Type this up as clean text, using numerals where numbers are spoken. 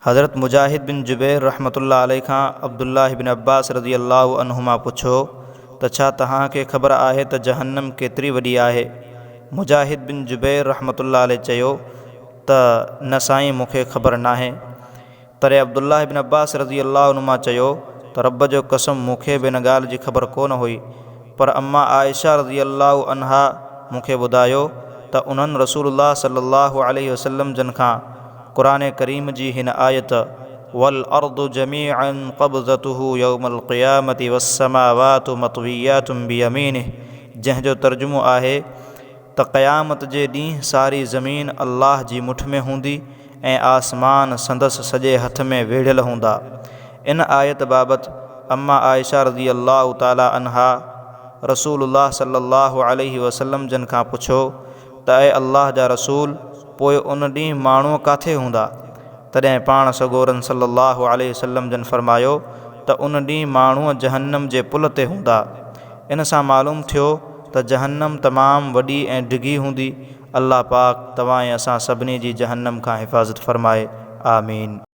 حضرت مجاهد بن جبير رحمة الله عليه کان عبدالله بن عباس رضي الله عنهما پڇيو ته ڇا توهان کي خبر آهي ته جهنم ڪيتري وڏي آهي؟ مجاهد بن جبير رحمة الله عليه چيو ته نه سائين مون کي خبر ناهي. تڏهن عبدالله بن عباس رضي الله عنهما چيو ته رب جو قسم مون کي به ان ڳالهه جي خبر ڪونه هئي پر اما عائشه رضي الله عنها مون کي ٻڌايو ته انهن رسول الله صلي الله عليه وسلم جن کان قرآن ڪريم جي هن آيت والارض جميعا قبضته يوم القيامة والسماوات مطويات بيمينه جنهن جو ترجمو آهي ته قيامت جي ڏينهن ساري زمين الله جي مٺ ۾ هوندي ۽ آسمان سندس سڄي هٿ ۾ ويڙهيل هوندا. ان آيت بابت اما عائشه رضي الله تعالٰي عنها رسول الله صلي الله عليه وسلم جن کان پڇيو ته اي الله جا رسول! پوء ان ڏينهن ماڻهو ڪاٿي هوندا؟ تڏهن پاڻ سڳورن صلّي اللّٰه عليه وسلّم جن فرمايو ته ان ڏينهن ماڻهو جهنّم جي پل تي هوندا. ان سان معلوم ٿيو ته جهنّم تمام وڏي ۽ ڊگهي هوندي. الله پاڪ توهان ۽ اسان سڀني جي جهنّم کان حفاظت فرمائي. آمين.